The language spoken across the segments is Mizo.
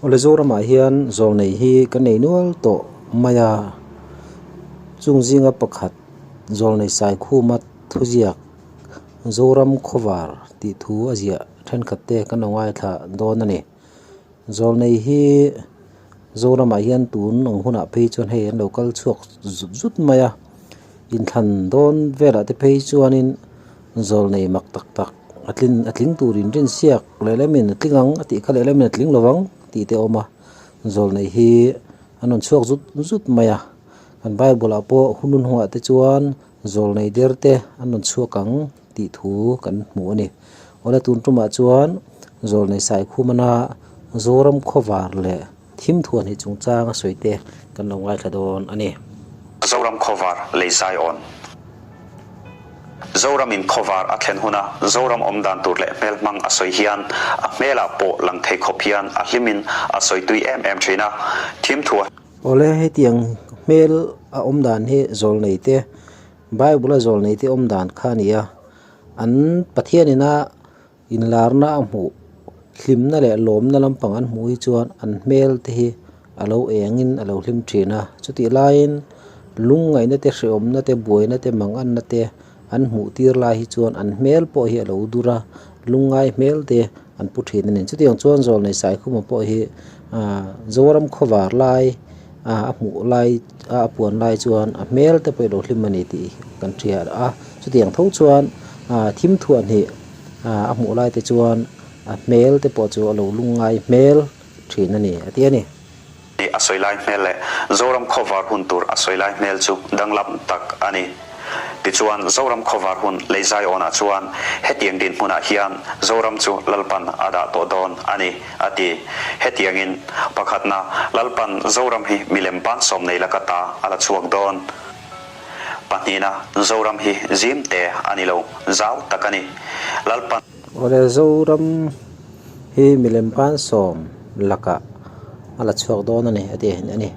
Awle Zoramah hian zawlnei hi kan nei nual tawh mai a, chung zinga pakhat zawlnei Saikhuma thuziak Zoram khawvar tih thu a ziah thenkhat te kan lo ngaithla dawn a ni. Zawlnei hi Zoramah hian tun ang hunah phei chuan hei an lo kal chhuak zut zut mai a, inthlan dawn velah te phei chuanin zawlnei mak tak tak a tlin a tling turin rinsiak lehlemin a tling ang a tih kha lehlemin a tling lo vang tih te a awm a, zawlnei hi an rawn chhuak zut zut mai a, kan bible ah pawh hun hun hungah te chuan zawlnei der te an rawn chhuak ang tih thu kan hmu a ni. Awle tun tumah chuan zawlnei Saikhumana Zoram khawvar leh thim thuan hi chungchang a sawi te kan lo ngaithla dawn a ni. Zoram khawvar lei zai awn. Zoram in khawvar a thlen huna Zoram awm dan tur leh hmel hmang a sawi hian a hmelah pawh lang thei khawp hian a hlimin a sawi tui em em thin a. Thim thua. Awle hetiang hmel a awm dan hi zawlnei te Bible a zawlnei te awm dan kha a ni a, an Pathian ina inlarna a hmuh hlimna leh lawmna lampang an hmuh hi chuan an hmel te hi a lo engin a lo hlim thin a, chutih laiin lungngaihna te hrehawmna te buaina te manganna te an hmuh tir lai hi chuan an hmel pawh hi a lo dur a, lungngai hmel te an pu thin a ni. Chutiang chuan zawlnei Saikhuma pawh hi ah Zoram khawvar lai ah a hmuh lai a a puan lai chuan a hmel te pawh hi a lo hlim a ni tih kan hria a, chutiang tho chuan ah thim thuah hnih ah a hmuh lai te chuan a hmel te pawh chu a lo lungngai hmel thin a ni a ti a ni. A sawi lai hmel leh Zoram khawvar hun tur a sawi lai hmel chu danglam tak a ni. Tichuan, Zoram khawvar hun lei zaiawnah chuan hetiang dinhmunah hian Zoram chu Lalpan a dah tawh dawn a ni, a ti. Hetiangin, pakhatna, Lalpan Zoram hi milem bansawm nei laka ta a la chhuak dawn. Pahnihna, Zoram hi zim te a ni lo, zau tak a ni. Lalpan. Awle, Zoram hi milem bansawm lakah a la chhuak dawn a ni, a ti a ni.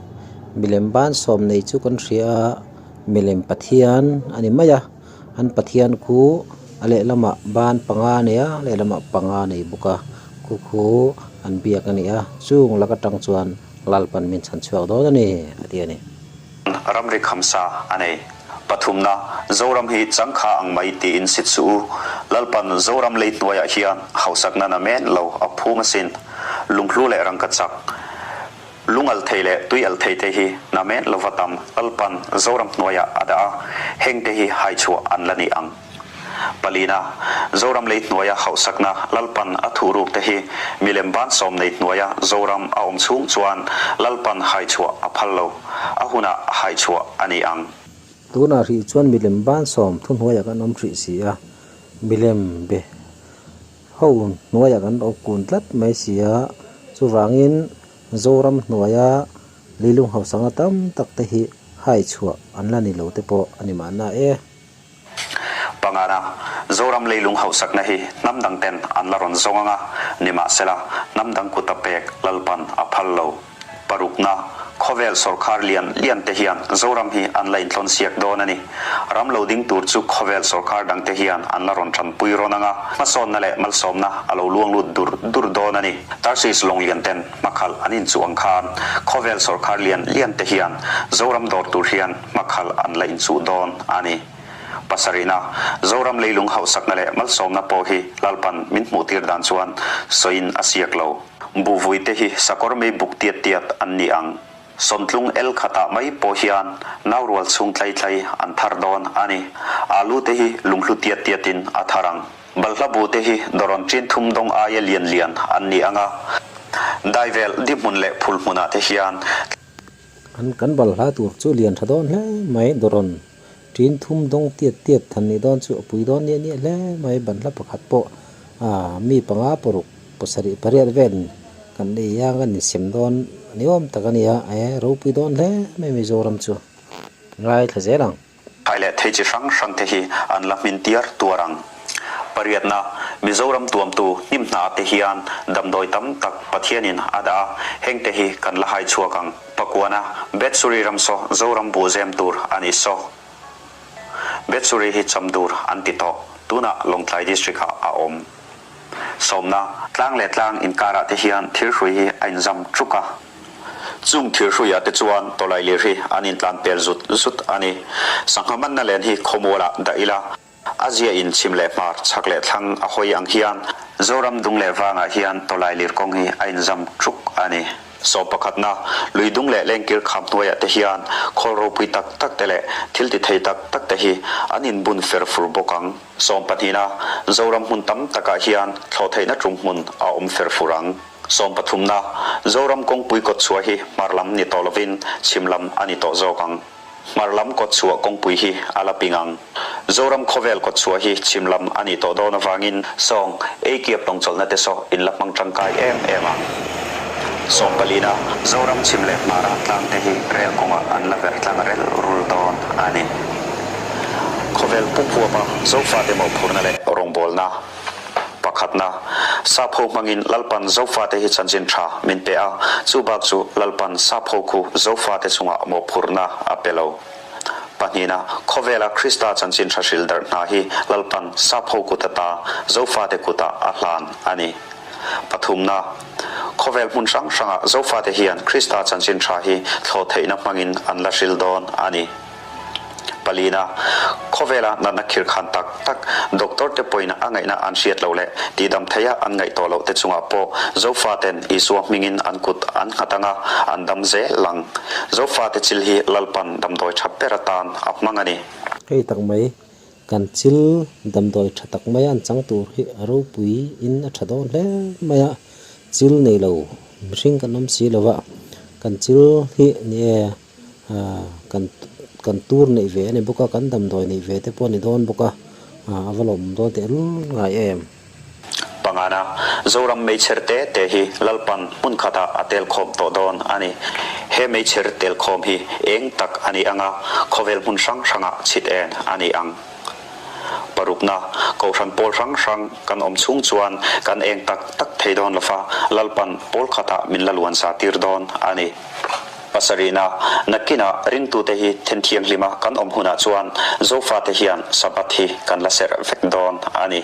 Milem bansawm nei chu kan hria a. Milem pathian a ni mai a, an pathian khu a lehlamah ban panga a nei a, lehlamah panga a nei bawk a, khu khu an biak a ni a, chung lak atang chuan Lalpan min chhan chhuak dawn a ni a ti a ni. Ramri khamsa a nei. Pathumna, Zoram hi changkha ang mai tiin sit suh u. Lalpan Zoram lei hnuaiah hian hausakna na men lo a phum asin. Lunghlu leh rangkachak. Lungal thei leh tuial thei te hi namen lova tam Lalpan Zoram hnuaiah a dah a, heng te hi haichhuah an la ni ang. Palina, Zoram lei hnuaia hauhsakna Lalpan a thuhruk te hi milem bansawm nei hnuaia Zoram a awm chhung chuan Lalpan haichhuah a phal lo, a hunah a haichhuah a ni ang. Tunah hrih chuan milem bansawm thuhnuaiah kan awm hrih si a, milem be Ho hnuaiah kan awp kun tlat mai si a, chuvangin Zoram hnuaia leilung hausanga tam tak te hi hai chhuah an la ni lo te pawh a ni mahna e. Pangana, Zoram leilung hausakna hi hnam dang ten an la rawn zawng anga, nimahsela hnam dang kuta pek Lalpan a phal lo. Parukna, Khawvel sawrkhar lian lian te hian Zoram hi an la intlawn siak dawn a ni. Ram lo ding tur chu khawvel sawrkhar dang te hian an la rawn tanpui rawn ang a, hmasawnna leh malsawmna a lo luang lut dur dur dawn a ni. Tarsis lawng lian ten hmakhalh an inchuh ang khan khawvel sawrkhar lian lian te hian Zoram dawr tur hian hmakhalh an la inchuh dawn a ni. Pasarihna, Zoram leilung hauhsakna leh malsawmna pawh hi Lalpan min hmuhtir dan chuan sawiin a siak lo. Buhvui te hi sakawr mei buk tiat tiat an ni ang. Sawntlung el khatah mai pawh hian naurual chhung tlai tlai an thar dawn a ni. Alu te hi lunghlu tiat tiatin a thar ang. Balhla bu te hi dawrawn chin thum dawng aia lian lian an ni ang a. Daivel di hmun leh phul hmunah te hian. An kan balhla tur chu lian tha dawn hle mai. Dawrawn chin thum dawng tiat tiat than nih dawn chu a pui dawn niah niah hle mai. Banhla pakhat pawh mi panga paruk pasarih pariat vel kan nei a kan insem dawn ni awm tak a ni a e ropui dawn hle mai Mizoram chu ngaithla zel ang. Thai leh thei chi hrang hrang te hi an la hmin tiar tuar ang. Pariatna, Mizoram tuamtu hnim hna te hian damdawi tam tak Pathianin a dah a, heng te hi kan la hai chhuak ang. Pakuana, Bethsuri ram saw Zoram buhzem tur a ni saw. Bethsuri hi Chamdur an ti tawh, tunah Lawngtlai District ah a awm. Sawmna, Tlang leh tlang inkarah te hian thirhrui hi a inzam ṭuk a. Chung thirhruiah te chuan tawlailir hi an intlan pel zut zut a ni. Sangha manna len hi khawmualah dah ila, a zia in chhim leh hmar, chhak leh thlang a hawi ang hian Zoram dung leh vangah hian tawlailir kawng hi a inzam ṭuk a ni. Sawm pakhatna, lui dung leh lengkir kham hnuaiah te hian khawl ropui tak tak te leh thil ti thei tak tak te hi an inbun fer fur bawk ang. Sawm pahnihna, Zoram hmun tam takah hian thlawhtheihna tum hmun a awm fer fur ang. Sawm pathumna, Zoram kawngpui kawtchhuah hi hmar lam ni tawh lovin chhim lam a ni tawh zawk ang. Hmar lam kawtchhuah kawngpui hi a la ping ang. Zoram khawvel kawtchhuah hi chhim lam a nih tawh dawn avangin sawng ei kiap lawngchawlhna te saw in la hmang tangkai em em ang. Sawm palina, Zoram chhim leh hmara tlang te hi rel kawngah an la ver tlang rel rul dawn a ni. Khawvel pum huapa Zofate mawhphurhna leh rawngbawlna pakhatna, Sapho hmangin Lalpan Zofate hi chanchin tha min pe a, chu bak chu Lalpan Sapho khu Zofate chungah mawhphurhna a pe lo. Pahnihna, Khawvela Krista chanchin tha hril darh hna hi Lalpan Sapho kut ata Zofate kutah a hlan a ni. Pathumna, Khawvel hmun hrang hrangah Zofate hian Krista chanchin tha hi thlawh theihna hmangin an la hril dawn a ni. Palina, Khawvela natna khirkhan tak tak doctor te pawhin a ngaihna an hriat loh leh tihdam theia an ngaih tawh loh te chungah pawh Zofaten Isua hmingin an kut an nghat anga an dam zel ang. Zofate chil hi Lalpan damdawi tha ber atan a hmang a ni. Hei tak mai, kan chil damdawi tha tak mai an chang tur hi a ropui in a tha dawn hle mai a, chil nei lo mihring kan awm si lo va, kan chil hi ni e. Aaa kan kan tur neih ve a ni bawk a kan damdawi neih ve te pawh a ni dawn bawk a aaa a va lawm dawn teh lul ngai em. Pangana, Zoram meichher te te hi Lalpan hmun khatah a tel khawm tawh dawn a ni. He meichher tel khawm hi eng tak a ni ang a, khawvel hmun hrang hrangah chhit en a ni ang. Parukna, Kohhran pawl hrang hrang kan awm chhung chuan kan eng tak tak thei dawn lo va, Lalpan pawl khatah min la luan sa tir dawn a ni. Pasarihna, Nakinah ringtute hi then thianghlima kan awm hunah chuan Zofate hian Sabbath hi kan la serh vek dawn a ni.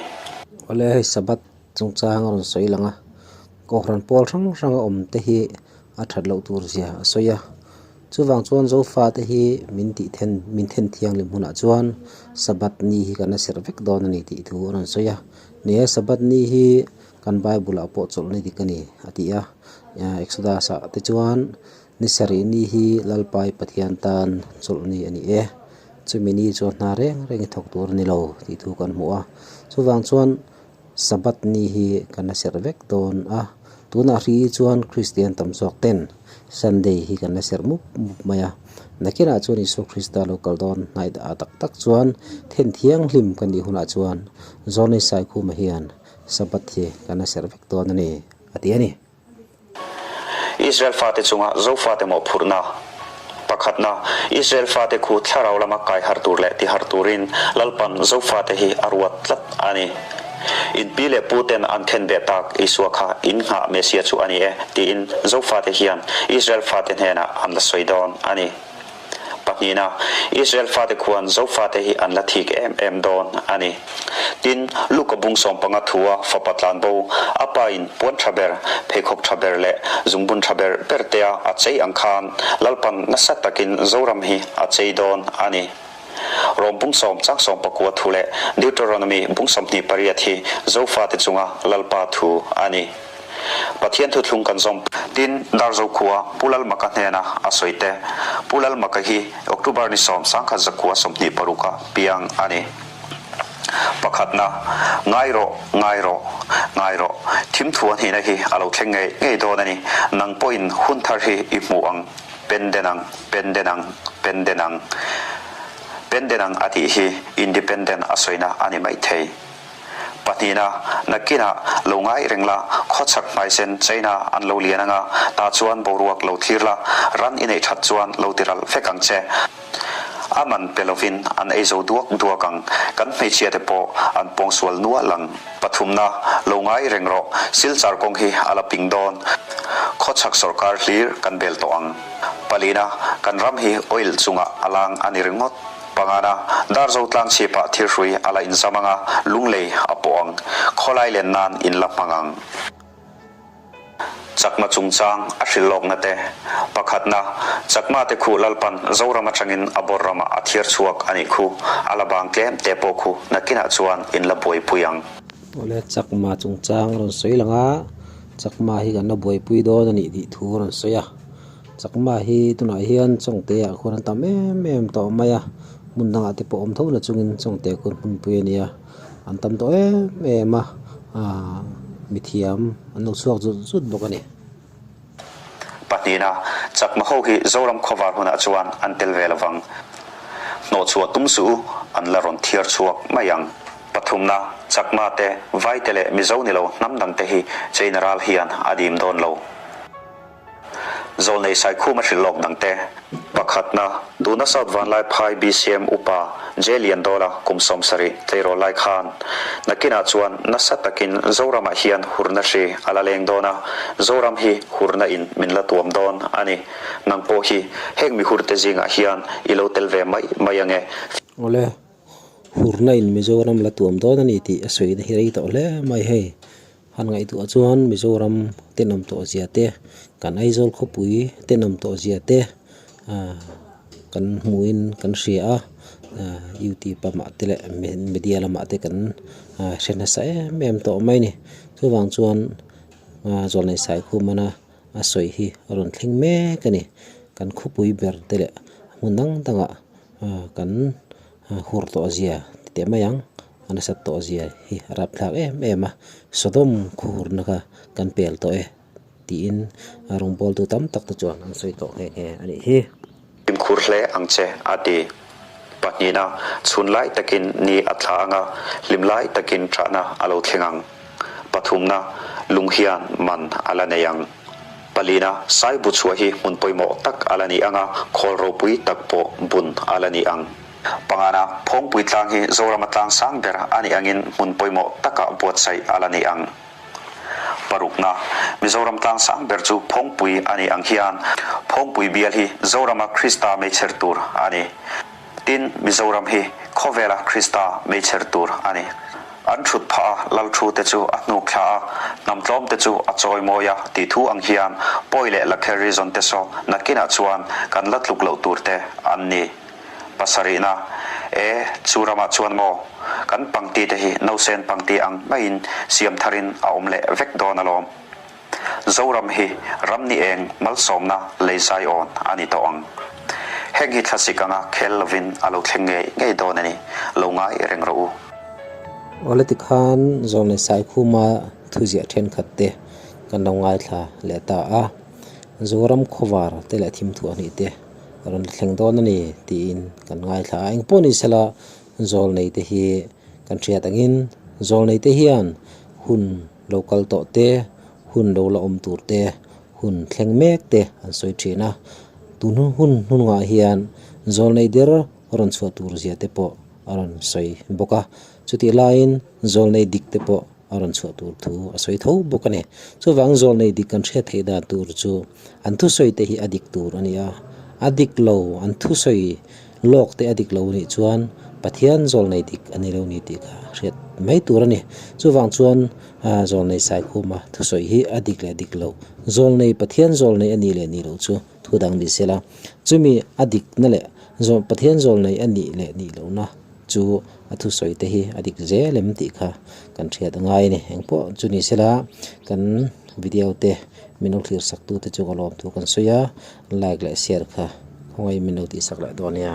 Awle hei Sabbath chungchang a rawn sawi lang a, Kohhran pawl hrang hranga awm te hi a that loh tur zia a sawi a. Chuvang chuan Zofate hi min tih then min then thianghlim hunah chuan Sabbath ni hi kan la serh vek dawn a ni tih thu a rawn sawi a. Ni e Sabbath ni hi kan Bible ah pawh chawlhna dik a ni a ti a, Exodus ah te chuan ni sarih ni hi Lalpai Pathian tan chawlhni a ni e, chumi ni chuan hna reng reng i thawk tur a ni lo tih thu kan hmu a, chuvang chuan Sabbath ni hi kan la serh vek dawn a, tunah hri chuan Kristian tam zawk ten Sunday hi kan la serh mup mup mai a, nakinah chuan Isua Krista lo kal dawn hnaih ah tak tak chuan then thianghlim kan nih hunah chuan Zawlnei Saikhuma hian Sabbath hi kan la serh vek dawn a ni, a ti a ni. Israel fate chunga Zofate mawhphurhna pakhatna, Israel fate khu thlarau lama kai har tur leh ti har turin Lalpan Zofate hi a ruat tlat a ni. In pi leh pu ten an then beh tak Isua kha in nghah Messia chu a ni e, tiin Zofate hian Israel fate hnenah an la sawi dawn a ni. Pahnihna, Israel fate khuan Zofate hi an la thik em em dawn a ni. Tin, Luka bung sawmpanga thua fapa tlanbo, a pain puan tha ber, pheikhawk tha ber leh zungbun tha ber ber tea a chei ang khan Lalpan nasa takin Zoram hi a chei dawn a ni. Rom bung sawm chang sawmpakua thu leh Deuteronomy bung 28 hi Zofate chunga Lalpa thu a ni. Pathian thuthlung kan zawm. Tin, Darzo khua Pu Lalmaka hnena a sawi te. Pu Lalmaka hi October ni sawm sangkhat zakhua 26 a piang a ni. Pakhatna, Ngai rawh, ngai rawh, ngai rawh. Thim thu a hnihna hi a lo thleng ngei ngei dawn a ni. Nang pawhin hun thar hi i hmu ang, pen den ang, pen den ang, pen den ang. Pen den ang a tih hi independent a sawina a ni maithei. Pahnihna, nakinah lo ngai reng la, khawchhak hmaisen China an lo lian anga, tah chuan boruak lo thlir la, ran i neih that chuan lo ti ral vek ang che. A man pe lovin an ei zo duak duak ang, kan hmeichhia te pawh an pawngsual nual ang. Pathumna, lo ngai reng rawh, Silchar kawng hi a la ping dawn, khawchhak sawrkar hlir kan bel tawh ang. Palina, kan ram hi oil chungah a lang a ni ringawt. Pangana, Darzo tlang chhipah thirhrui a la inzam ang a, lunglei a pawh ang. Khawlai len nan in la hmang ang. Chakma chungchang a hrilh lawkna te. Pakhatna, Chakma te khu Lalpan Zoram atangin a bawr ramah a thiar chhuak a nih khu, a la bang tlem te pawh khu nakinah chuan in la buaipui ang. Awle, Chakma chungchang a rawn sawi lang a, Chakma hi kan la buaipui dawn a nih tih thu a rawn sawi a. Chakma hi tunah hian Chawngte ah khuan an tam em em tawh mai a, hmun dangah te pawh awm tho la chungin Chawngte khuan hmunpui a nia, an tam tawh em em a, aaa mithiam an lo chhuak zut zut bawk a ni. Pahnihna, Chakma ho hi Zoram khawvar hunah chuan an tel ve lovang. Hnawhchhuah tum suh u, an la rawn thiar chhuak mai ang. Pathumna, Chakma te, Vai te leh Mizo ni lo hnam dang te hi China ral hian a dim dawn lo. Zawlnei Saikhuma hrilh lawk dang te. Pakhatna, tuna South Vanlai Phai BCM upa J Liandawla kum 70 tleirawl lai khan nakinah chuan nasa takin Zoramah hian hurna hri a la leng dawn a, Zoram hi hurna in min la tuam dawn a ni. Nang pawh hi heng mihurte zingah hian i lo tel ve mai mai ange. Awle, hurna in Mizoram la tuam dawn a ni tih a sawina hi rei tawh hle mai hei. Han ngaihtuah chuan Mizoram tenawm tawh zia te, kan Aizawl khawpui tenawm tawh zia te ah kan hmuhin kan hria a, ah youtube lamah te leh media lamah te kan ah hre nasa em em tawh mai a ni. Chuvang chuan ah Zawlnei Saikhumana a sawi hi a rawn thleng mek a ni. Kan khawpui ber te leh hmun dang dangah ah kan hur tawh zia ti teh mai ang. A nasat tawh zia hi a rapthlak em em a, Sodom khuhurna kha kan pel tawh e tiin a rawngbawltu tam tak te chuan an sawi tawh nghe nghe a nih hi. Fimkhur hle ang che a ti. Pahnihna, chhun lai takin ni a thla ang a, hlim lai takin ṭahna a lo thleng ang. Pathumna, lung hian man a la nei ang. Palina, Saibu chhuah hi hmun pawimawh tak a la ni ang a, khawl ropui tak pawh bun a la ni ang. Pangana, Phawngpui tlang hi Zorama tlang sang ber a nih angin hmun pawimawh takah buatsaih a la ni ang. Parukna, Mizoram tlang sang ber chu Phawngpui a nih ang hian Phawngpui bial hi Zorama Krista meichher tur a ni. Tin, Mizoram hi khawvela Krista meichher tur a ni. An thut phah a, lal thu te chu a hnuk thla a, hnam tlawm te chu a chawi mawi a tih thu ang hian Pawi leh Lakher Reason te saw nakinah chuan kan la tluk loh tur te an ni. Pasarihna, E, chu ramah chuan maw, kan pangti te hi nausen pangti ang maiin siam tharin a awm leh vek dawn alawm. Zoram hi ram ni eng malsawmna lei zaiawn a ni tawh ang. Heng hi thlasik anga khel lovin a lo thleng ngei ngei dawn a ni, lo ngai reng rawh u. Awle tikhan Zawlnei Saikhuma thuziah thenkhat te kan lo ngaithla leh ta a, Zoram khawvar te leh thimthuah hnih te a rawn thleng dawn a ni tiin kan ngaithla a, engpawh ni sela zawlnei te hi kan hriat angin zawlnei te hian hun lo kal tawh te hun lo la awm tur te hun thleng mek te an sawi thin a, tun hun hnungah hian zawlnei der rawn chhuah tur zia te pawh a rawn sawi bawk a, chutih laiin zawlnei dik te pawh. a rawn chhuah tur thu a sawi tho bawk a ni. Chuvang zawlnei dik kan hriat theih dan tur chu an thusawi te hi a dik tur a ni a, a dik lo an thusawi lawk te a dik lo nih chuan Pathian zawlnei dik a ni lo ni tih kha hriat mai tur a ni. Chuvang chuan zawlnei Saikhuma thusawi hi a dik leh dik lo, zawlnei Pathian zawlnei a nih leh nih loh chu thu dang ni sela, chumi a dikna leh Pathian zawlnei a nih leh nih lohna chu a thusawi te hi a dik zel em tih kha kan hriat a ngai a ni. Engpawh chu ni sela kan video te min lo thlir sak tu te chu ka lawm thu kan sawi a, like leh share kha khawngaih min lo tihsak leh dawn nia.